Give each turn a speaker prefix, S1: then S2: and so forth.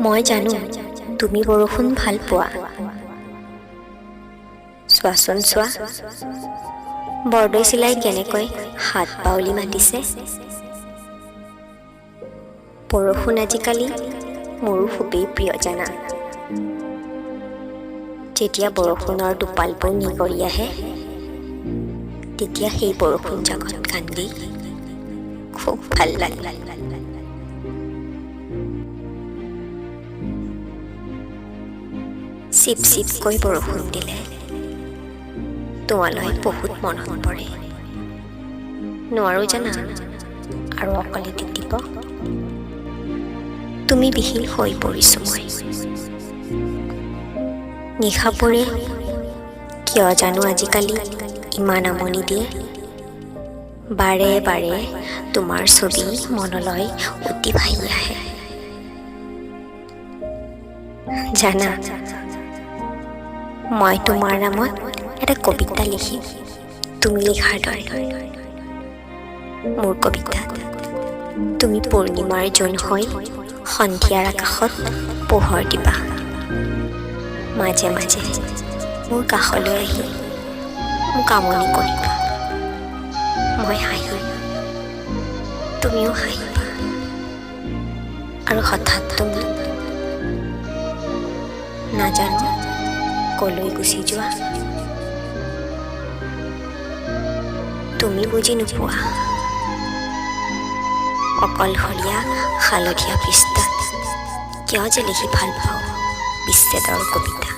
S1: মই জানো তুমি বৰষুণ ভাল পোৱা। চোৱাচোন চোৱা, বৰদৈচিলাই কেনেকৈ হাত বাউলি মাতিছে। বৰষুণ আজিকালি মোৰো খুবেই প্ৰিয় জানা। যেতিয়া বৰষুণৰ টোপালবোৰ নিগৰি আহে, তেতিয়া সেই বৰষুণ জাকত কান্দি খুব ভাল লাগে। চিপ চিপকৈ বৰষুণ দিলে তোমালৈ বহুত মনত পৰে। নোৱাৰোঁ জানা আৰু অকলে তিতিব। তুমি বিহীন হৈ পৰিছোঁ মই। নিশাবোৰে কিয় জানো আজিকালি ইমান আমনি দিয়ে। বাৰে বাৰে তোমাৰ ছবি মনলৈ উটি ভাহি আহে। জানা, মই তোমাৰ নামত এটা কবিতা লিখিম, তুমি লিখাৰ দৰে। মোৰ কবিতাত তুমি পূৰ্ণিমাৰ জোন হৈ সন্ধিয়াৰ আকাশত পোহৰ দিবা। মাজে মাজে মোৰ কাষলৈ আহি মোক আমনি কৰিবা। মই হাঁহিম, তুমিও হাঁহিবা। আৰু হঠাৎ তুমি নাজানো কলৈ গুচি যোৱা। তুমি বুজি নোপোৱা, অকলশৰীয়া হালধীয়া পৃষ্ঠাত কিয় যে লিখি ভাল পাওঁ বিচ্ছেদৰ কবিতা।